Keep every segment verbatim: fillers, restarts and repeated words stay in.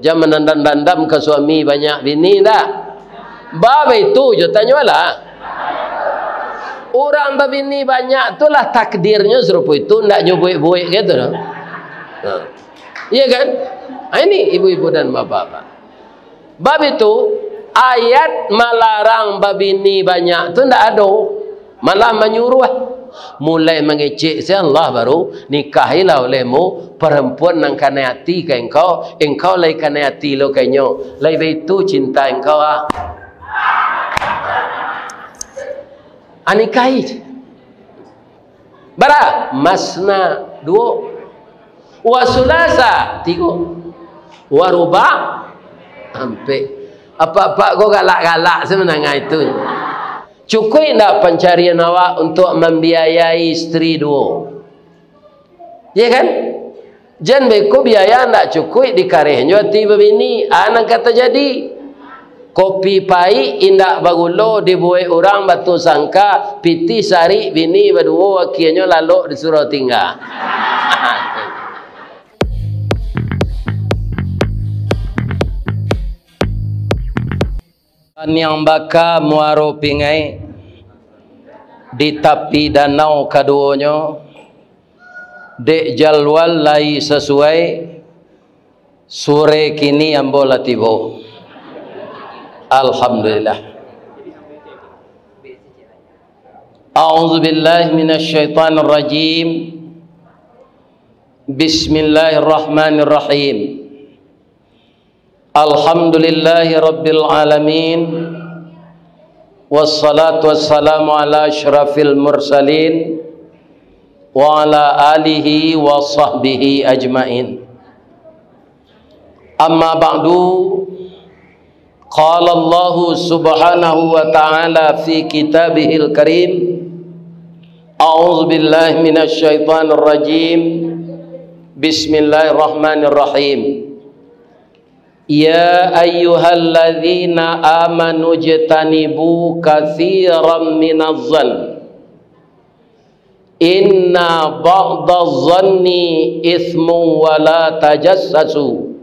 Jan mandandam-dandam ka suami banyak bini, ndak? Bab itu jo tanyolah. Urang babini banyak tu lah takdirnyo sarupo itu, ndak nyo buek-buek gitu doh. Nah. Iya kan? Ah, ini ibu-ibu dan bapak-bapak. Bab itu, ayat malarang babini banyak tu ndak ado. Malah manyuruah. Mulai mangecek se Allah baru, nikahilah olehmu parampuan nan kanai ati ka engkau, engkau lai kanai ati lo ka inyo. Lai baitu cinta engkau, ah. Ah, nikahi. Bara? Masna, duo. Wa sulasa, tigo. Wa ruba, ampek. Apak-apak ko galak-galak sabananyo itu. Cukuik ndak pancarian awak untuak mambiayai istri duo? Ya kan? Jan beko biaya ndak cukuik dikarehnyo ati babini, a nan ka tajadi. Kopi paik indak bagulo dibuek urang batu sangka, pitih sarik bini baduo, akianyo lalok disuruah tingga. Saniang baka Muaro Pingai, di tapi danau kaduonyo, dek jalual lai sasuai, sore kini ambo lah tibo. Alhamdulillah. A'udzubillahi minasyaitonirrajim. Bismillahirrahmanirrahim. Alhamdulillahi rabbil alamin. Wassalatu wassalamu ala asyrafil mursalin wa ala alihi wa sahbihi ajmain. Amma ba'du, qala Allahu subhanahu wa ta'ala fi kitabihil karim, a'udzu billahi minasy syaithanir rajim. Bismillahirrahmanirrahim. Ya ayyuhalladzina amanu jtanibu katsiran minaz zann. Inna ba'daz zanni itsmun wa la tajassasu.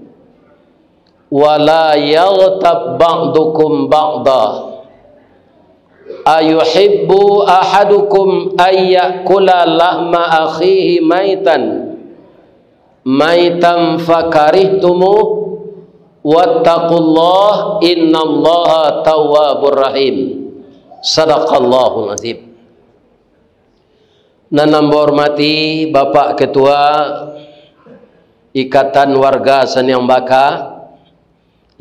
Wa la yaghtab ba'dukum ba'da. Ayuhibbu ahadukum ayyakula lahma akhihi maitan. Maitan fakarihtumuh, wattaqullah, innallaha tawwabur rahim. Sadaqallahul azim. Nan ambo hormati Bapak Ketua Ikatan Warga Saniang Baka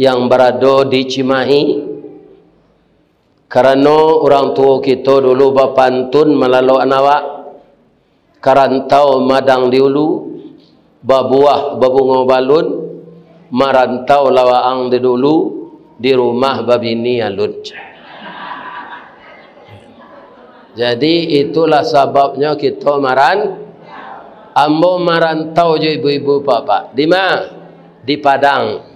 yang barado di Cimahi, karano urang tuo kito dulu bapantun malalokan awak, ka rantau madang di ulu, babuah babungo balun, marantau lah waang di dulu, di rumah babini alun. Jadi, itulah sababnyo kito maran-, ambo marantau jo ibu-ibu, bapak. Di ma? Di Padang.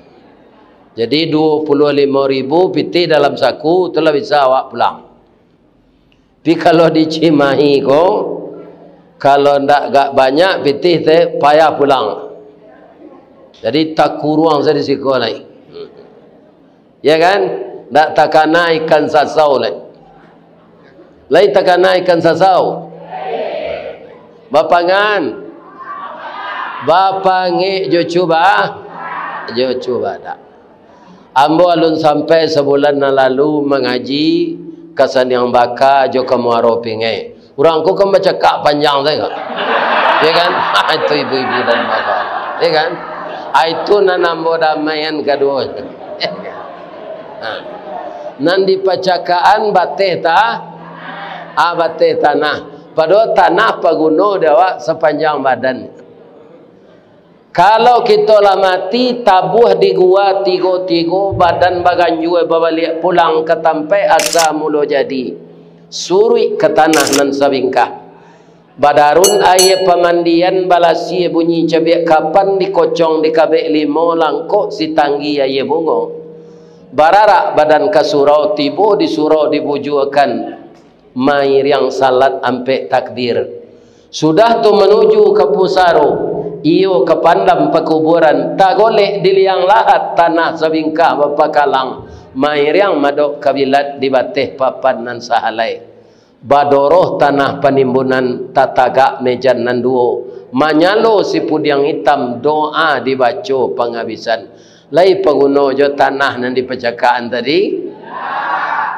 Jadi, duo puluah limo ribu pitih dalam saku, tu lah bisa awak pulang. Tapi kalau di Cimahi ko, kalau ndak agak banyak pitih teh, payah pulang. Jadi, takuruang sajo di siko lai. Ya kan? Ndak takana ikan sasau lai. Lai takana ikan sasau? Bapangan. Bapangik jo cuba-, jo cubadak. Ambo alun sampai sabulan nan lalu mangaji ka Saniang Baka jo ka Muaro Pingai. Urang ko kan bacakak panjang sajo. Ya kan? Itu ibu-ibu dan bapak. Ya kan? Ah, itu nan ambo damaian kaduo. Ha. Nan dipacakaan bateh ta-, ah, bateh tanah. Padahal tanah paguno di awak sapanjang badan. Kalau kito lah mati, tabuah di gua tigo-tigo, badan baganjua babaliak pulang ka tampaik asa mulo jadi. Suruik ka tanah nan sabingkah. Badarun aia pamandian, balasie bunyi cabiak kapan, dikocong dikabek limo, langkok sitanggi aia bungo. Bararak badan ka surau, tibo di surau dibujuakan. Mairiang salat ampek takbir. Sudah tu manuju ka pusaro, Iyo ka pandam pakuburan, tagolek di liang lahat, tanah sabingkah bapakalang, mairiang madok kabilat di bateh papan nan sahalai. Badoroh tanah panimbunan, tatagak mejan nan duo, manyalo sipudiang itam, doa dibaco pangabisan. Lai paguno jo tanah nan dipacakakan tadi?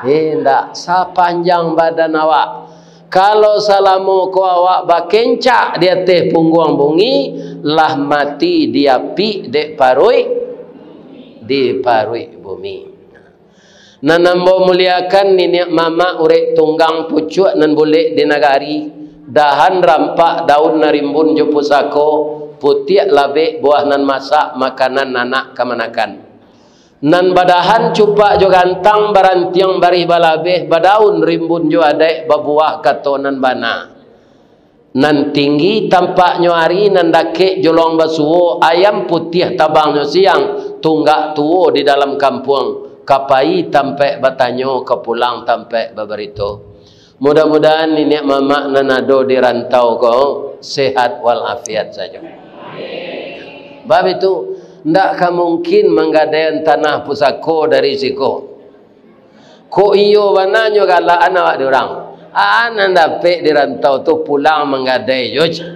Indak, sapanjang badan awak. Kalau salamo ko awak bakencak di ateh pungguang bumi, lah mati diapik dek paruik, di paruik bumi. Nan ambo muliakan, niniak mamak urek tunggang pucuak nan bulek di nagari, dahan rampak daun nan rimbun jo pusako, putiak labek buah nan masak, makanan anak kamanakan. Nan badahan cupak jo gantang, barantiang barih balabeh, badaun rimbun jo adaik, babuah kato nan bana. Nan tinggi tampaknyo ari, nan dakek jolong basuo, ayam putiah tabangnyo siang, tunggak tuo di dalam kampuang, ka pai tampaik batanyo, ka pulang tampaik babarito. Mudah-mudahan niniak mamak nan ado di rantau ko sehat walafiat sajo. Bab itu, ndak ka mungkin manggadaian tanah pusako dari siko. Kok iyo bana nyo galakan awak di urang. Ah, nan dapek di rantau tu pulang manggadai jo, cah.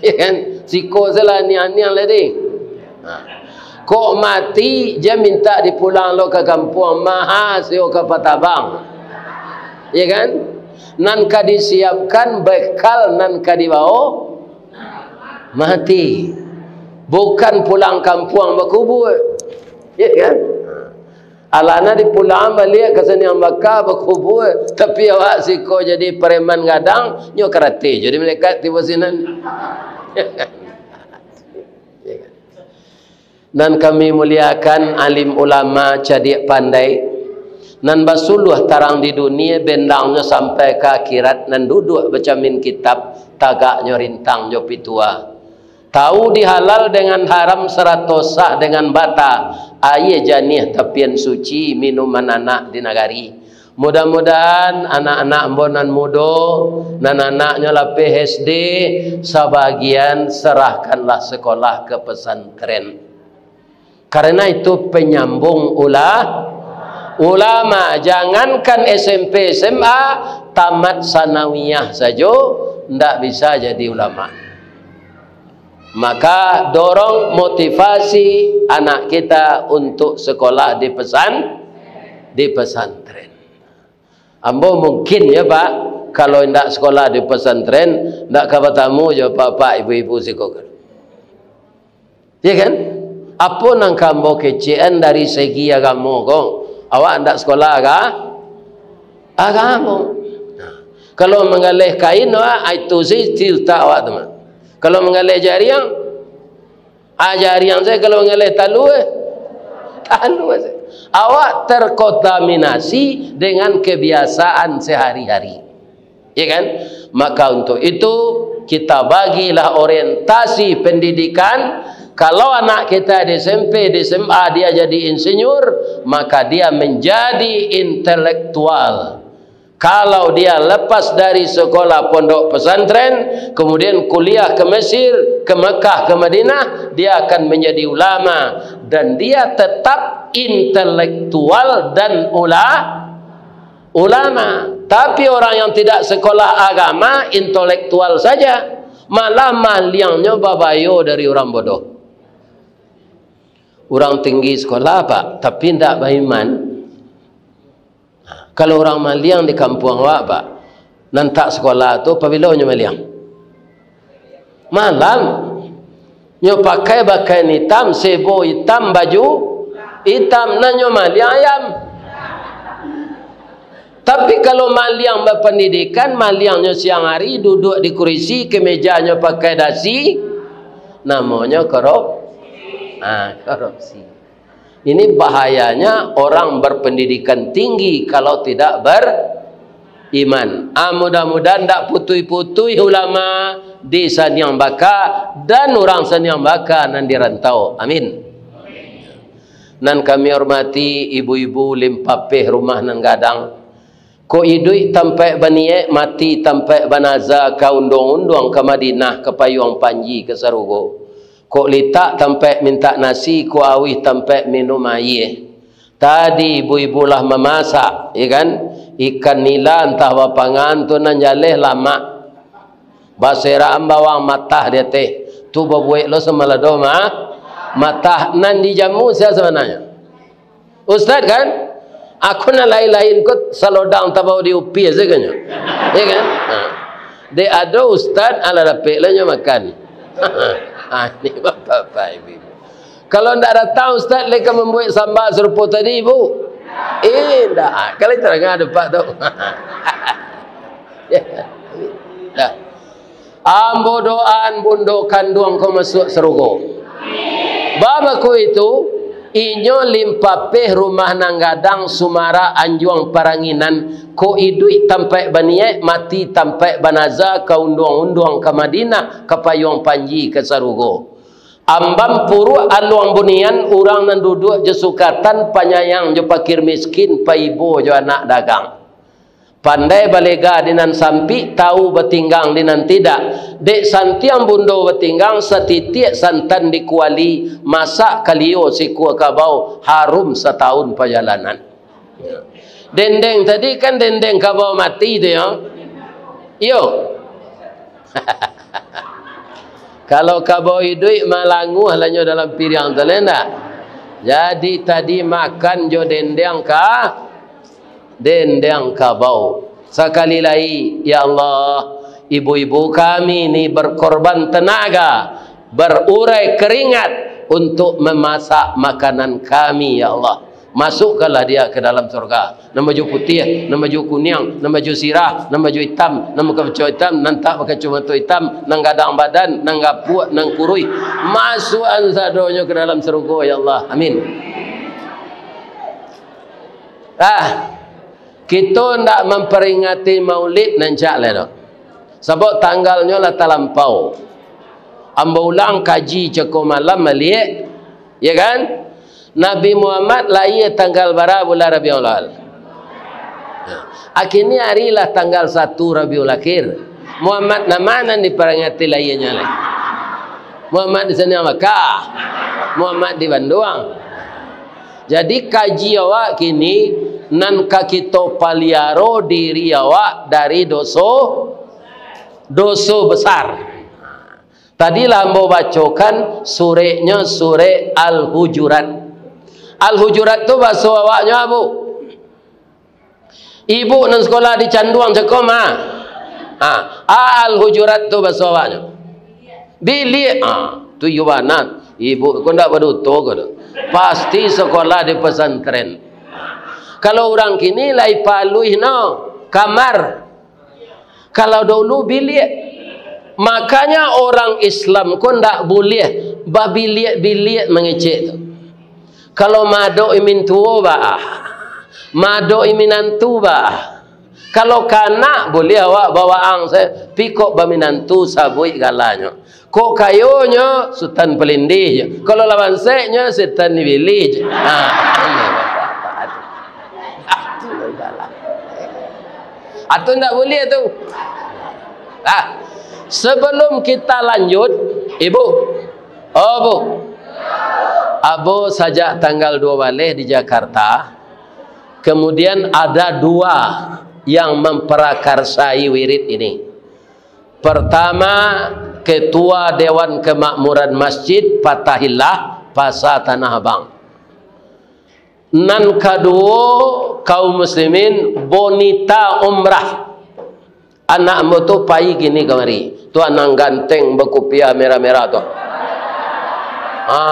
Ya kan? Siko salah aniang-aniang lah deh. Ha. Kok mati, jan mintak dipulang lo ka kampuang, maha sio ka patabang. Ya kan? Nan ka disiapkan bekal nan ka dibawo mati. Bukan pulang kampuang bakubua. Ya kan? Alana dipulang baliak ka saniang baka bakubua, tapi awak siko jadi pareman gadang, nyo karate jadi malaikat tibo sinan. Nan kami muliakan, alim ulama, cadiak pandai, nan basuluah tarang di dunia, bendangnyo sampai ka akhirat, nan duduak bacamin kitab, tagaknyo rintang jo pitua. Tahu di halal dengan haram, sarato sah dengan bata, aia janiah tapian suci, minuman anak di nagari. Mudah-mudahan anak-anak ambo nan mudo, nan anaknyo lapeh S D, sabagian serahkanlah sekolah ke pesantren. Karena itu penyambung ula-, ulama, jangankan S M P, S M A, tamat sanawiyah sajo ndak bisa jadi ulama. Maka dorong motivasi anak kita untuk sekolah di pesan-, di pesantren. Ambo mungkin ya, Pak, kalau indak sekolah di pesantren, ndak ka batamu jo bapak-bapak, ibu-ibu siko kan. Ya kan? Apo nan ka ambo kecekan dari segi agamo ko? Awak ndak sekolah aga-, agamo. Nah, kalau manggaleh kain, awak, ah, itu saja utak awak tu mah. Kalau manggaleh jariang, ah, jariang saja, kalau manggaleh talua, eh, talua saja. Awak terkontaminasi dengan kebiasaan sehari-hari. Ya kan? Maka untuk itu, kita bagilah orientasi pendidikan. Kalau anak kita di S M P, di S M A, dia jadi insinyur, maka dia menjadi intelektual. Kalau dia lepas dari sekolah pondok pesantren, kemudian kuliah ke Mesir, ke Mekah, ke Madinah, dia akan menjadi ulama. Dan dia tetap intelektual dan ula-, ulama. Tapi orang yang tidak sekolah agama, intelektual saja. Malah maliangnyo babayo dari urang bodoh. Urang tinggi sekolah, Pak, tapi ndak baiman. Kalau urang maliang di kampuang awak, Pak, nan tak sekolah tu, pabilo nyo maliang? Malam. Nyo pakai bakaian itam, sebo itam, baju itam, nan nyo maliang ayam. Tapi kalau maliang bapandidikan, maliangnyo siang hari duduak di kurisi, kemejanyo pakai dasi, namonyo korop-, ah, korupsi. Ini bahayanya orang berpendidikan tinggi kalau tidak beriman. Ah, mudah-mudahan ndak putuih-putuih ulama di saniang baka dan urang saniang baka nan di rantau. Amin. Nan kami hormati ibu-ibu limpapeh rumah nan gadang, Kok iduik tampaik baniaik, mati tampaik banaza, ka unduang-unduang ka Madinah, ka payuang panji ka sarugo. Kok litak tampaik mintak nasi, kok auih tampaik minum aia. Tadi ibu-ibu lah mamasak, ya kan? Ikan nila antah bapangan tu nan jaleh lamak. Baserakan bawang matah di ateh. Tu babuek lo samalado ma-, matah. Nan dijamu sia sabananyo? Ustaz kan? Aku nan lain-lain ko salodang tabau di upiah sajo nyo. Ya kan? Ha. Dek ado ustaz, alah dapek lah nyo makan. Ha, ni bapak-bapak ibu-ibu. Kalau ndak datang ustaz, lai ka mambuek samba sarupo tadi, ibu? Indak. Kalau tarang ado pak tu. Ya. Dah. Ambo doaan bundo kanduang ko masuak sarugo. Bab bako itu, inyo limpapeh rumah nan gadang, sumarak anjuang paranginan, kok iduik tampaik baniaik, mati tampaik banaza, ka unduang-unduang ka Madinah, ka payuang panji ka sarugo. Ambam puruak aluang bunian, urang nan duduak jo sukatan, panyayang jo pakir miskin, paibo jo anak dagang. Pandai balega di nan sampik, tau batinggang di nan tidak. Dek santiang bundo batinggang, satitiak santan di kuali, masak kalio sikua kabau, harum satahun pajalanan. Dendeng tadi kan dendeng kabau mati tu, yo. Iyo. Kalau kabau iduik, malanguah lah nyo dalam piriang tu, lai ndak? Jadi tadi makan jo dendeng ka, dendeng kabau. Sakali lai, ya Allah, ibu-ibu kami ni berkorban tenaga, berurai keringat untuk memasak makanan kami, ya Allah. Masukkanlah dia ke dalam surga. Nan baju putiah, nan baju kuniang, nan baju sirah, nan baju itam, nan bakaco itam, nan tak bakaco mato itam, nan gadang badan, nan gapuak, nan kuruih. Masuakan sadonyo ke dalam sarugo, ya Allah. Amin. Ah, kito ndak mamperingati Maulid nan cak lai doh. Sabab tanggalnyo lah talampau. Ambo ulang kaji cako malam baliak, ya kan? Nabi Muhammad lahia tanggal bara bulan Rabiul Awal? Nah, kini ari lah tanggal satu Rabiul Akhir. Muhammad nan ma nan diparingati lahianyo lai? Muhammad di Saniang Bakah, Muhammad di Banduang. Jadi kaji awak kini, nan ka kito paliaro diri awak dari doso, doso besar. Tadi lah ambo bacokan sureknyo, surek Al-Hujurat. Al-Hujurat tu baso awaknyo apo? Ibu nan sekolah di Canduang cako ma? Ha, a Al-Hujurat tu baso awaknyo. Biliak. Ha, tu iyo bana. Ibu ko ndak baduto ko tu. Pasti sekolah di pesantren. Kalau urang kini lai paluih no, kamar. Kalau dulu biliak. Makanya orang Islam ko ndak buliah babiliak-biliak mangecek tu. Kalau madok imin tuo baa, madok imin antu baa. Kalau kanak buliah awak bawaang se, pikok baminantu sabuik galanyo. Kok kayonyo Sutan Palindih je. Kalau lah banseknyo Sutan Ibilih je. Ha. Atu lah galah. Atu ndak buliah tu. Ah, sebelum kita lanjut, Ibu. Oh, Bu. Abo sajak tanggal dua baleh di Jakarta, kemudian ada dua yang memperakarsai wirid ini. Pertama, Ketua Dewan Kemakmuran Masjid Fatahillah, Pasar Tanah Abang. Nan kaduo, kaum muslimin, Bonita Umrah. Anak ambo tu pai kini kamari. Tu anak ganteng bakupiah merah-merah tu. Ha.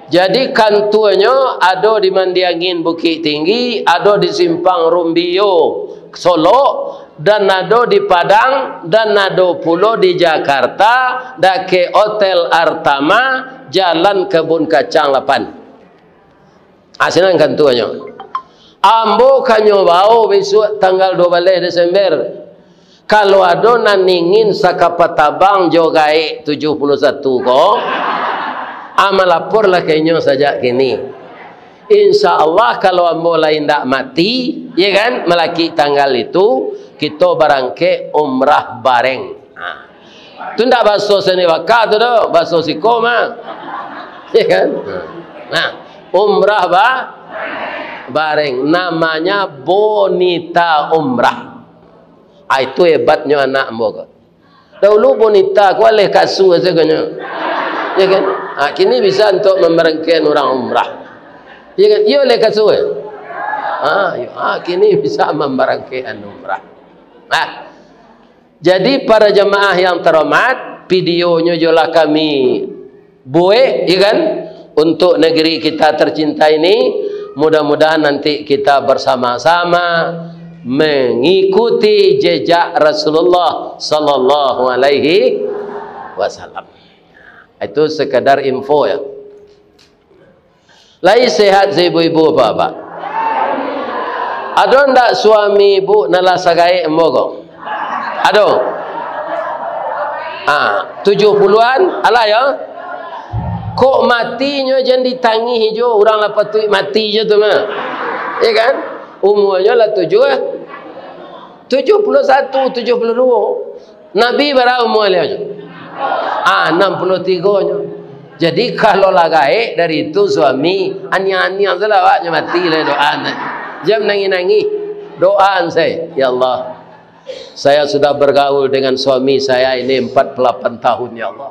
Jadi kantuanyo ado di Mandiangin Bukittinggi, ado di Simpang Rumbio Solok, dan ado di Padang, dan ado pulo di Jakarta, dakek Hotel Artama, Jalan Kebun Kacang lapan. Ah, sinan kantuanyo. Ambo ka nyo bao bisuak tanggal dua baleh Desember. Kalau ado nan ingin sakapatabang jo gaek tujuah puluah satu ko, ah, malaporlah ka inyo sajak kini. Insya Allah, kalau ambo lai indak mati, Iya kan? Malakik tanggal itu, kito barangkek umrah bareng. Ha. Tu ndak baso seni baka tu doh, baso siko mah. Iya kan? Nah, umrah ba-, bareng. Namanya Bonita Umrah. Ah, itu hebatnyo anak ambo ko. Dahulu Bonita ko aleh kasu sajo nyo. Ya kan? Ah, kini bisa untuk mambarangkaian urang umrah. Ya kan? Iyo aleh kasu, eh? Ah, iyo. Ah, kini bisa mambarangkaian umrah. Nah, jadi para jamaah yang terhormat, videonyo jolah kami buek, ya kan? Untuk negeri kita tercinta ini, mudah-mudahan nanti kita bersama-sama mengikuti jejak Rasulullah sallallahu alaihi wasallam. Itu sekadar info, ya. Lai sehat si ibu-ibu, bapak-bapak? Ado ndak suami ibu nan lah sagaek ambo ko? Ado? Ah, tujuh puluhan, alah yo? Kok matinyo jan ditangih jo, urang lah patuik mati jo tu mah. Ya kan? Umuanyo lah tujuh, eh? Tujuh puluh satu, tujuh puluh dua. Nabi bara umua baliau nyo? Ah, enam puluh tigo nyo. Jadi, kalau lah gaek dari itu suami, aniang-aniang tu lah awaknyo mati lah doa tu. Jan nangih-nangih. Doa sae, "Ya Allah, saya sudah bergaul dengan suami saya ini empat puluh delapan tahun, ya Allah.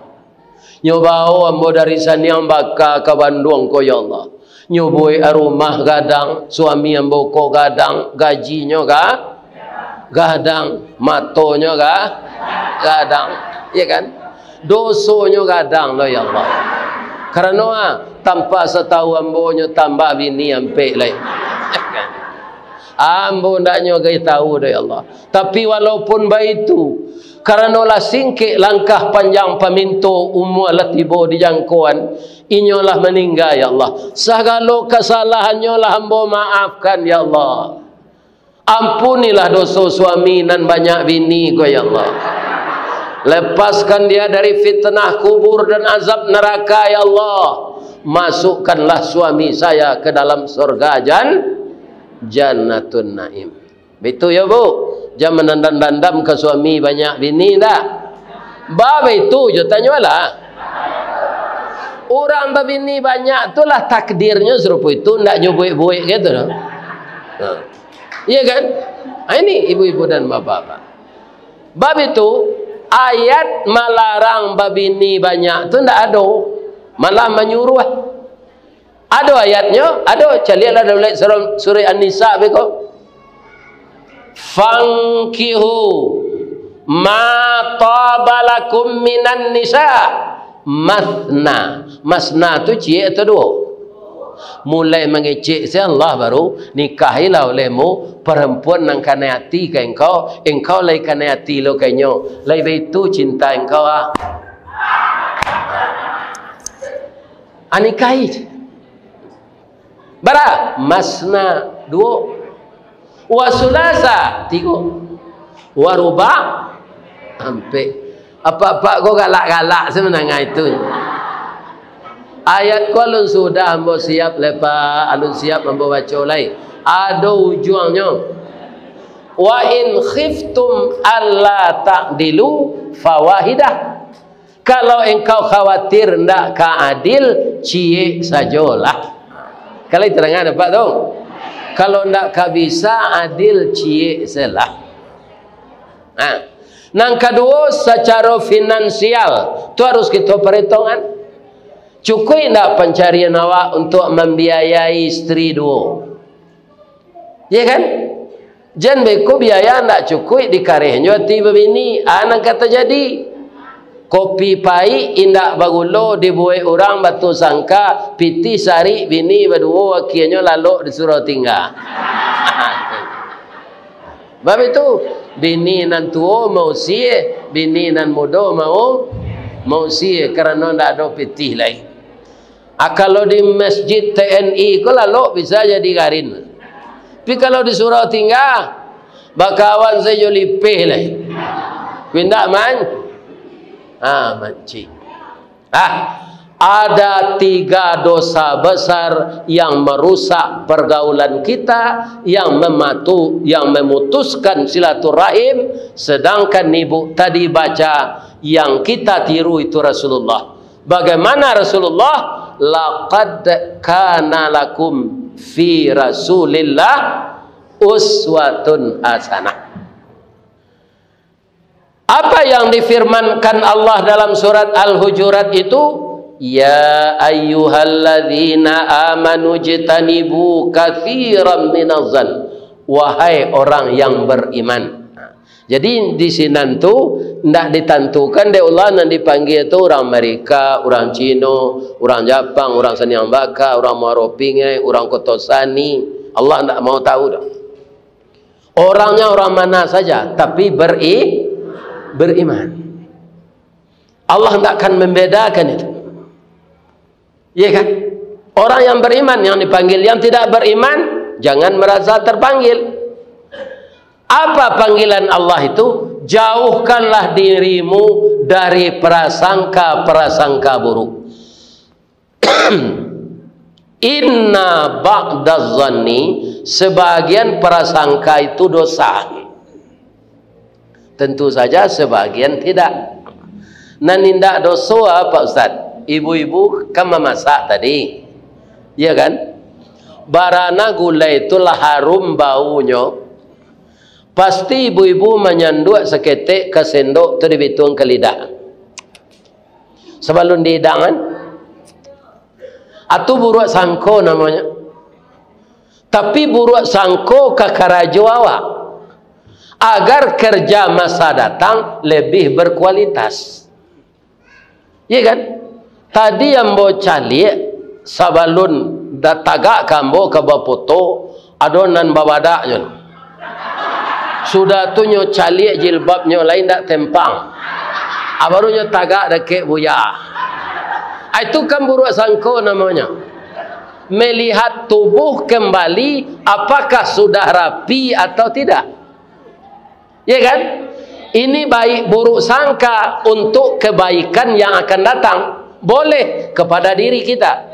Nyo bao ambo dari Saniang Baka ka Banduang ko, ya Allah. Nyo buek rumah gadang, suami ambo ko gadang, gajinyo ga-, gadang, matonyo ga-, gadang, ya kan? Dosonyo gadang lo, ya Allah. Karano, ah, tanpa satau ambo nyo tambah bini ampek lai." Ambo ndak nyo gai tahu doh, ya Allah. Tapi walaupun baitu, karano lah singkek langkah panjang paminto, umua lah tibo di jangkoan, inyo lah maningga, ya Allah. Sagalo kasalahannyo lah ambo maafkan, ya Allah. Ampunilah doso suami nan banyak bini ko, ya Allah. Lepaskan dia dari fitnah kubur dan azab neraka, ya Allah. Masukkanlah suami saya ke dalam surga jan-, Jannatun Naim. Baitu yo, Bu. Jan mandandam-dandam ka suami banyak bini, ndak? Ba, baitu jo, tanyolah. Urang babini banyak tu lah takdirnyo sarupo itu, ndak nyo buek-buek gitu doh. Nah. Iya kan? Ah, ini ibu-ibu dan bapak-bapak. Bab itu, ayat malarang babini banyak tu ndak ado. Malah manyuruah. Ado ayatnyo, ado, caliaklah dalam surah, surah An-Nisa beko. "Fankihu ma taba lakum minan nisa masna." Masna tu ciek atau duo? Mulai mangecek se Allah baru, "Nikahilah olehmu parampuan nan kanai ati ka engkau, engkau lai kanai ati lo ka inyo, lai baitu cinta engkau, ah." Anikahi. Bara? Masna, duo. Wa sulasa, tigo. Wa ruba, ampek. Apak-apak ko galak-galak sabananyo itu. Ayat ko alun sudah ambo siap lepa, alun siap ambo baco lai. Ado ujuangnyo. "Wa in khiftum alla ta'dilu fawahidah." Kalau engkau khawatir ndak ka adil, ciek sajolah. Kalau terang dapat tu. Kalau ndak ka bisa adil, ciek selah. Nah, nan kaduo, sacaro finansial tu harus kito parhitungkan. Cukuik ndak pancarian awak untuk mambiayai istri duo? Ya kan? Jan beko biaya ndak cukuik dikarehnyo ati babini, a nan ka tajadi. Kopi paik indak bagulo dibuek urang batu sangka, pitih sarik bini baduo, akienyo lalok di surau tingga. Bab itu, bini nan tuo mausie, bini nan mudo mau, mausie, karano ndak ado pitih lai. Ah, kalau di masjid T N I ko lalok bisa jadi garin. Tapi kalau di surau tingga, bakawan sajo lipeh lai. Pindah man-, ah, mancing. Ah, Ada tiga dosa besar yang merusak pergaulan kita, yang mematu-, yang memutuskan silaturahim, sedangkan ibu tadi baca yang kita tiru itu Rasulullah. Bagaimana Rasulullah? "Laqad kana lakum fi Rasulillah uswatun hasanah." Apa yang difirmankan Allah dalam surat Al-Hujurat itu? "Ya ayyuhalladzina amanu jtanibu katsiran minaz zan." Wahai orang yang beriman. Jadi, di sinan tu ndak ditantukan dek Allah nan dipanggia tu urang Amerika, urang Cino, urang Japang, urang Saniang Baka, urang Muaro Pingai, urang Koto Sani. Allah ndak mau tahu doh. Orangnya orang mana saja, tapi beri-, beriman. Allah ndak akan membedakan itu. Iya kan? Orang yang beriman yang dipanggil, yang tidak beriman jangan merasa terpanggil. Apa panggilan Allah itu? Jauhkanlah dirimu dari prasangka-prasangka buruk. Inna ba'daz zanni, sebagian prasangka itu dosa. Tentu saja sebagian tidak. Nan indak doso apa, Ustaz? Ibu-ibu kan mamasak tadi. Iya kan? Barana gulai tu lah harum baunyo. Pasti ibu-ibu manyanduak saketek ka sendok tu dibituang ka lidah. Sabalun diidangan. Atu buruak sangko namonyo. Tapi buruak sangko ka karajo awak. Agar kerja masa datang lebih berkualitas. Iya kan? Tadi ambo caliak, sabalun da-, tagak ka ambo ka bapoto, ado nan babadaknyo. Sudah tu nyo caliak jilbabnyo lain dak tempang. Ah, baru nyo tagak dakek buya. Ah, itu kan buruak sangko namonyo. Melihat tubuh kembali, apakah sudah rapi atau tidak. Ya kan? Ini baik buruk sangka untuk kebaikan yang akan datang. Boleh kepada diri kita.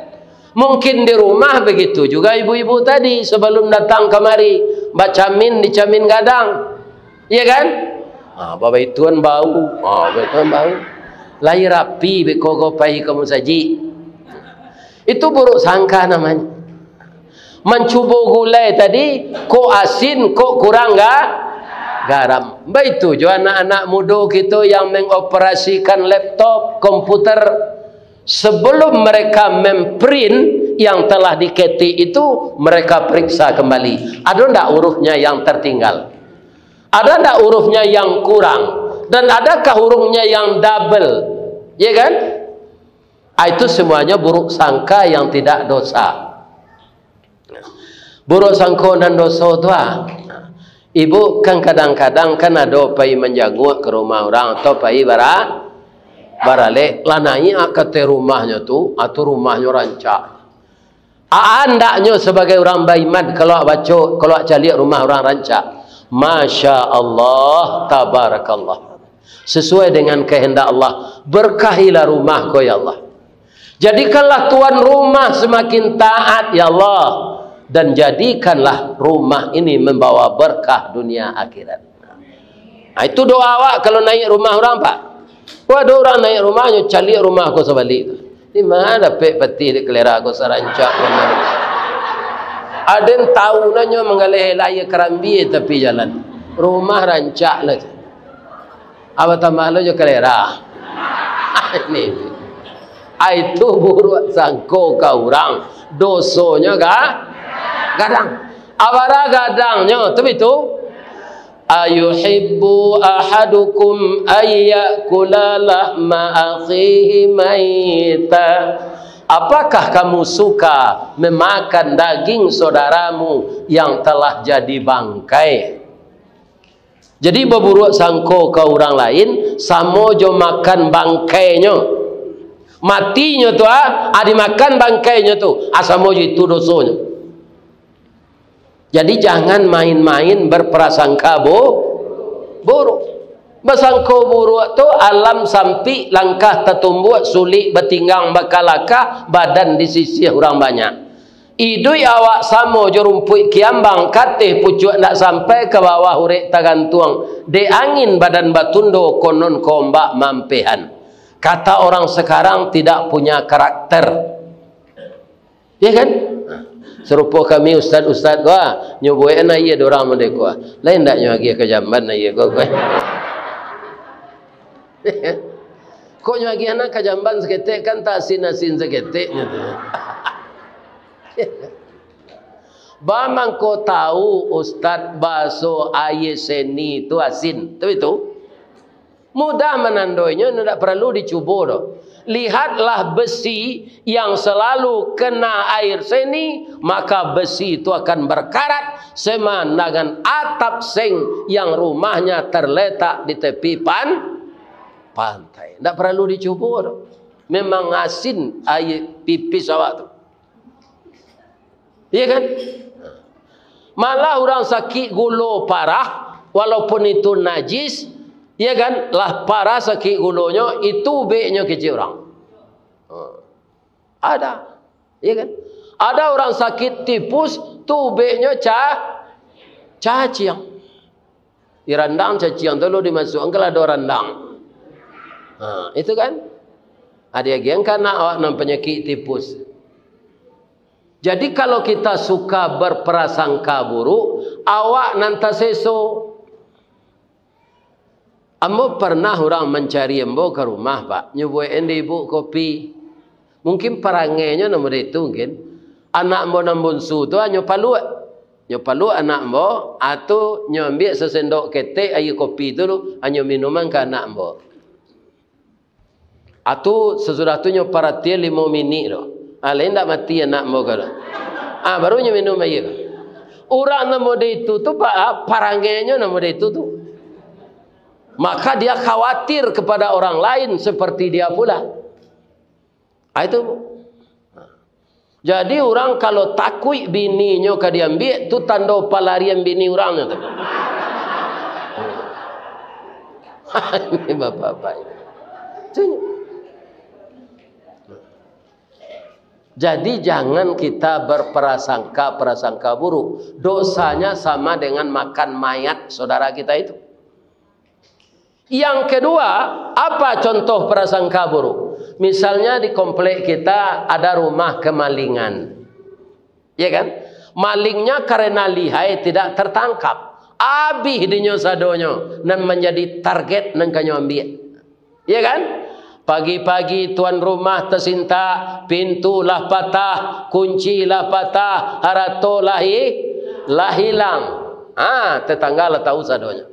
Mungkin di rumah begitu juga ibu-ibu tadi sebelum datang kemari, bacamin di camin gadang. Ya kan? Ah, babaituan bau. Ah, babaituan bau. Lai rapi beko ko pai ka musajik. Itu buruk sangka namanya. Mancubo gulai tadi, kok asin, kok kurang ga-, garam. Baitu jo anak-anak mudo kito yang mengoperasikan laptop, komputer. Sebelum mereka memprint yang telah diketik itu, mereka periksa kembali. Ada ndak hurufnya yang tertinggal? Ada ndak hurufnya yang kurang? Dan adakah hurufnya yang double? Ya kan? Ah, itu semuanya buruk sangka yang tidak dosa. Buruk sangko nan doso tu, ah. Ibu kan kadang-kadang kan ado pai manjanguak ka rumah urang atau pai bara-, baralek. Lah naiak ka ateh rumahnyo tu, atau rumahnyo rancak. Ah, andaknyo sabagai urang baiman, kalau awak baco, kalau awak caliak rumah urang rancak. Masya Allah, tabarakallah. Sesuai dengan kehendak Allah. Berkahilah rumah ko, ya Allah. Jadikanlah tuan rumah semakin taat, ya Allah. Dan jadikanlah rumah ini membawa berkah dunia akhirat. Nah, itu doa awak kalau naiak rumah urang, Pak. Wah, ado urang naiak rumahnyo, caliak rumah ko sabalik tu. Di ma dapek patih dek kalera ko sarancak ko. Aden tahu nanyo manggaleh lai karambia tapi jalan. Rumah rancak lah. Apo tambah lo jo kalera. Ini. Ai tu buruak sangko ka urang. Dosonyo ga-, gadang. Abara gadangnyo tu bitu. Ayuhibbu ahadukum ayyakula lahma akhihi maita. Apakah kamu suka memakan daging saudaramu yang telah jadi bangkai? Jadi, baburuak sangko ka urang lain, samo jo makan bangkainyo. Matinyo tu, ah, ah, dimakan bangkainyo tu, ah, samo jo itu dosonyo. Jadi, jangan main-main berprasangka bu-, buruk. Basangko buruak tu, alam sampik, langkah tatumbuak, sulik batinggang bakalakah, badan disisiah urang banyak. Iduik awak samo jo rumpuik kiambang, kateh pucuak ndak sampai, ka bawah urek tagantuang, dek angin badan batundo, konon ka ombak maampehan. Kata orang sekarang, tidak punya karakter. Ya kan? Sarupo kami ustad-ustad ko, ah, nyo buek an aia dorang model ko, ah. Lain ndak nyo agiah ka jamban aia ko, ko? Kok nyo agiah nan ka jamban saketek, kan taasin-asin saketek nyo tu. Ba mangko tau ustad baso aia seni tu asin, tu itu. Mudah manandoinyo, indak paralu dicubo doh. Lihatlah besi yang selalu kena air seni, maka besi itu akan berkarat, sama dengan atap seng yang rumahnya terletak di tepi pan-, pantai. Indak paralu dicubo doh. Memang asin aia pipis awak tu. Iya kan? Malah urang sakik gulo parah, walaupun itu najis, iya kan? Lah parah sakik gulonyo, itu ubeknyo kecek urang. Ha. Ada. Iya kan? Ada urang sakik tipus, tu ubeknyo ca-, caciang. Di randang caciang tu lo dimasukkan ke lado randang. Ha, itu kan? Ada lagi yang kena awak nan penyakit tipus. Jadi, kalau kita suka berprasangka buruk, awak nan taseso. Ambo pernah urang mancari ambo ka rumah, Pak. Nyo buek an dek ibu kopi. Mungkin parangainyo nan model itu, mungkin. Anak ambo nan bunsu tu, hanyo paluak. Nyo paluak anak ambo, atu nyo ambiak sasendok ketek aia kopi tu, hanyo minuman ka anak ambo. Atu sasudah tu nyo paratian limo minik tu. Ah, lain ndak mati anak ambo ko tu. Ah, baru nyo minum aia ko. Urang nan model itu tu, Pak, ah, parangainyo nan model itu tu. Maka dia khawatir kepada orang lain seperti dia pula. Ah, itu. Jadi, urang kalau takuik bininyo ka diambiak, tu tando palarian bini urangnyo tu. Ini bapak-bapak ini. Jadi, jangan kita berprasangka-prasangka buruk. Dosanya sama dengan makan mayat saudara kita itu. Yang kedua, apa contoh prasangka buruk? Misalnya di komplek kita ada rumah kemalingan. Ya kan? Malingnya karena lihai tidak tertangkap. Abih dinyo sadonyo nan manjadi target nan kanyo ambiak. Ya kan? Pagi-pagi tuan rumah tasintak, pintu lah patah, kunci lah patah, harato lah hi-, lah hilang. Ah, tetangga lah tahu sadonyo.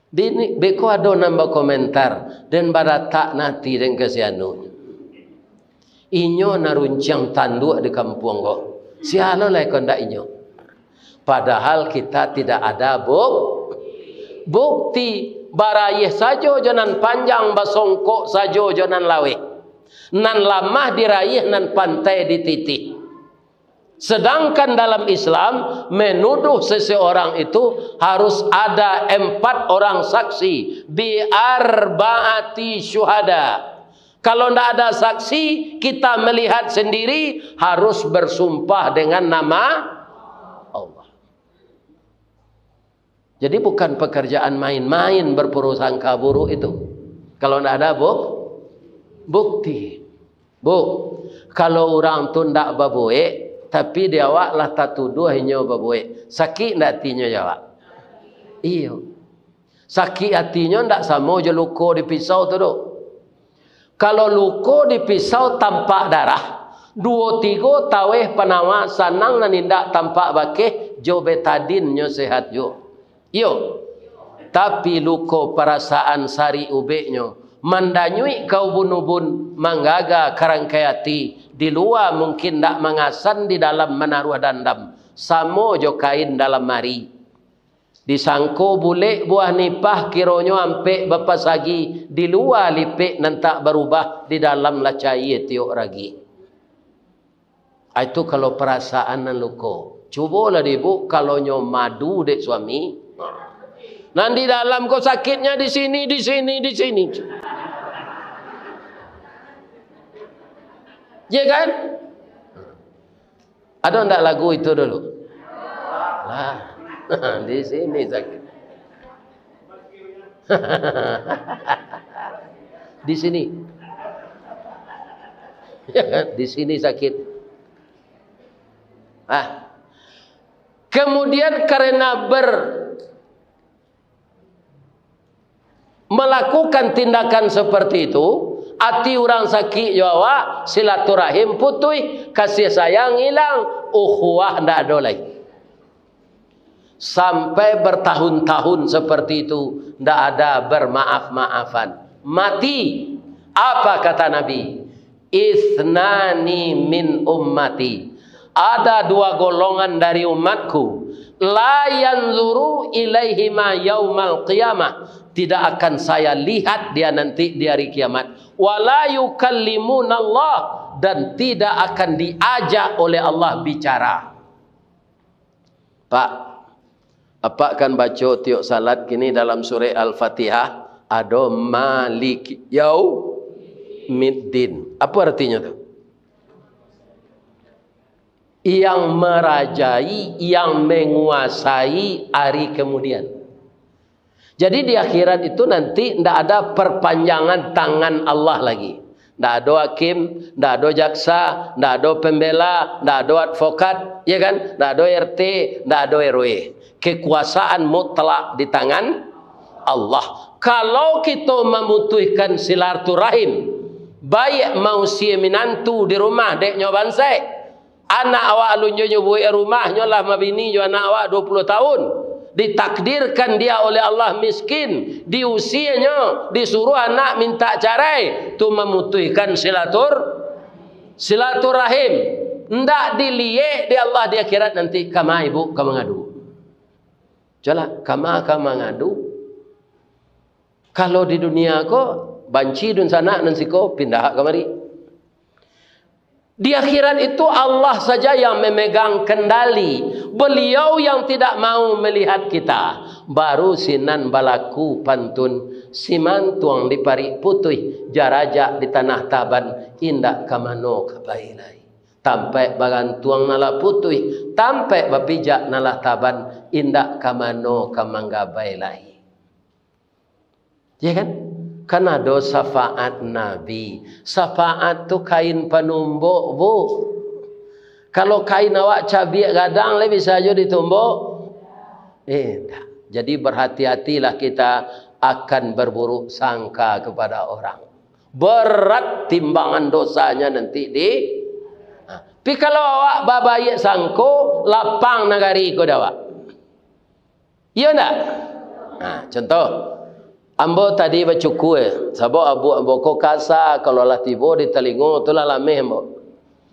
Dini, beko ado nan bakomentar, den baratak nati den ka si anu. Inyo nan runciang tanduak di kampuang ko. Sia lo lai ko ndak inyo. Padahal kita tidak ada buk-, bukti. Barayeh sajo jo nan panjang, basongkok sajo jo nan laweh. Nan lamah dirayeh, nan pantai dititih. Sedangkan dalam Islam, menuduh seseorang itu harus ada empat orang saksi, bi arbaati syuhada. Kalau ndak ada saksi, kita melihat sendiri, harus bersumpah dengan nama Allah. Jadi, bukan pekerjaan main-main berprasangka buruk itu. Kalau ndak ada buk-, bukti. Bu, kalau urang tu ndak babuek, tapi di awak lah tatuduah inyo babuek, sakik ndak atinyo jo awak? Iyo. Sakik atinyo ndak samo jo luko di pisau tu doh. Kalau luko di pisau tampak darah, duo tigo taweh panawa sanang nan indak tampak bakeh, jo betadin nyo sehat juo. Iyo, tapi luko parasaan sarik ubeknyo, mandanyuik ka ubun-ubun, manggaga ka rangkai ati, di lua mungkin ndak mangasan, di dalam manaruah dandam, samo jo kain dalam ari. Disangko bulek buah nipah, kironyo ampek bapasagi, di lua lipek nan tak barubah, di dalam lah caia tiok ragi. Ah, itu kalau parasaan nan luko. Cubolah dek ibu, kalau nyo madu dek suami. Nan di dalam ko sakitnya di sini, di sini, di sini. Ya kan? Ada ndak lagu itu dulu? Lah, di sini sakit. Di sini. Ya kan? Di sini sakit. Ah. Kemudian karena ber-, melakukan tindakan seperti itu, ati urang sakik jo awak, silaturahim putuih, kasih sayang ilang, ukhuwah ndak ado lai. Sampai bertahun-tahun seperti itu, ndak ada bermaaf-maafan. Mati. Apa kata Nabi? "Itsnani min ummati." Ada dua golongan dari umatku. "La yanzuru ilaihima yaumal qiyamah." Tidak akan saya lihat dia nanti di hari kiamat. "Wa la yukallimunallah." Dan tidak akan diajak oleh Allah bicara. Pak, apak kan baco tiok salat kini dalam surek Al-Fatihah, ado Malik Yaumiddin. Apa artinya tu? Yang merajai, yang menguasai hari kemudian. Jadi di akhirat itu nanti ndak ada perpanjangan tangan Allah lagi. Ndak ado hakim, ndak ado jaksa, ndak ado pembela, ndak ado advokat, ya kan? Ndak ado R T, ndak ado R W. Kekuasaan mutlak di tangan Allah. Kalau kito mamutuihkan silaturahim, baiak mausie minantu di rumah dek nyo bansaik, anak awak alun jo nyo buek rumah, nyo lah mabini jo anak awak dua puluh tahun. Ditakdirkan dia oleh Allah miskin, diusienyo, disuruh anak minta carai, tu mamutuihkan silatur-, silaturahim. Ndak diliek di Allah di akhirat nanti, kama ibu ka mangadu. Colah, kama ka mangadu. Kalau di dunia ko, banci dunsanak nan siko, pindah kamari. Di akhirat itu, Allah saja yang memegang kendali. Beliau yang tidak mau melihat kita. Baru sinan balaku pantun, simantuang di parik putuih, jarajak di tanah taban, indak ka mano ka pai lai. Tampaik bagantuang nan lah putuih, tampaik bapijak nan lah taban, indak ka mano ka manggabai lai. Ya kan? Kan ado syafaat Nabi. Syafaat tu kain panumbok, Bu. Kalau kain awak cabiak gadang, lai bisa jo ditumbok? Eh, indak. Jadi berhati-hatilah kita akan berburuk sangka kepada orang. Berat timbangan dosanya nanti di, ha. Tapi kalau awak babaiak sangko, lapang nagari ko dek awak. Iyo ndak? Nah, contoh, ambo tadi bacukua, sabab abuak ambo ko kasa, kalau lah tibo di talingo tu lah lameh ambo.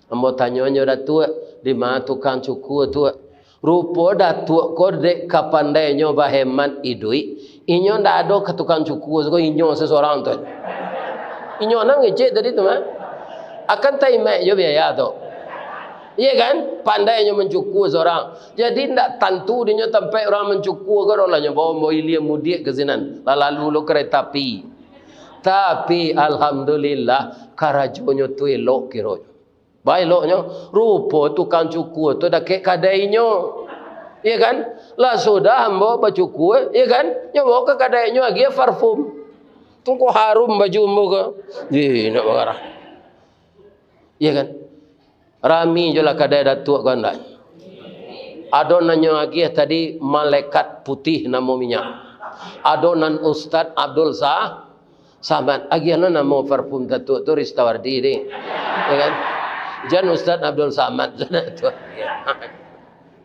Ambo tanyo nyo, "Datuak, di ma tukang cukua tu?" Rupo Datuak ko dek ka pandainyo bahemat iduik, inyo ndak ado ka tukang cukua tu ko, inyo sesorang tu. Inyo nan ngecek tadi tu mah. Akan taimaik jo biaya tu. Iya kan? Pandainyo mancukua sorang. Jadi, ndak tantu dinyo tampaik urang mancukua ko doh lah, nyo bawa, bawa ilia mudiak ka sinan. Lah lalu lo kereta api. Tapi, alhamdulillah, karajonyo tu elok kironyo. Baeloknyo, rupo tukang cukua tu dakek kadainyo. Iya kan? Lah sudah ambo bacukua, iya kan? Nyo bawa ka kadainyo agiah parfum. Tu ko harum baju ambo ko. Ih, nak bagarah. Iya kan? Rami jo lah kadai Datuak ko andak. Ado nan nyo agiah tadi, Malaikat Putih namo minyak. Ado nan Ustaz Abdul Sa-, Samad. Agiah lo namo parfum Datuak tu, Ristawardi ni. Ya kan? Jan Ustaz Abdul Samad tu Datuak.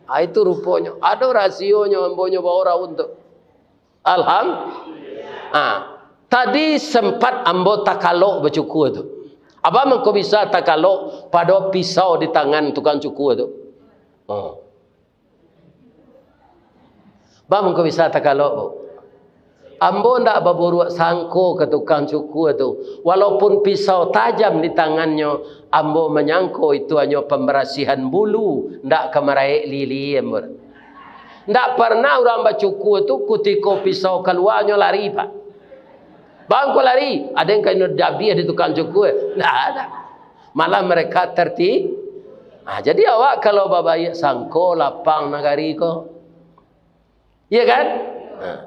Ah, itu ruponyo. Ado rasionyo, ambo nyo bawa raun tu. Alham-, ah, tadi sempat ambo takalok bacukua tu. Apo mangko bisa takalok pado pisau di tangan tukang cukua tu? Oh. Baa mangko bisa takalok, Bu? Ambo ndak baburuak sangko ka tukang cukua tu. Walaupun pisau tajam di tangannyo, ambo manyangko itu hanyo pambarasihan bulu, ndak ka maraek lili ambo. Ndak pernah urang bacukua tu kutiko pisau kaluanyo lari, Pak. Bang, kok lari? Ada yang kena dabiah di tukang cukua? Ndak ada. Malah mereka terti-, ah, jadi awak kalau babaiak sangko lapang nagari ko. Iya kan? Nah,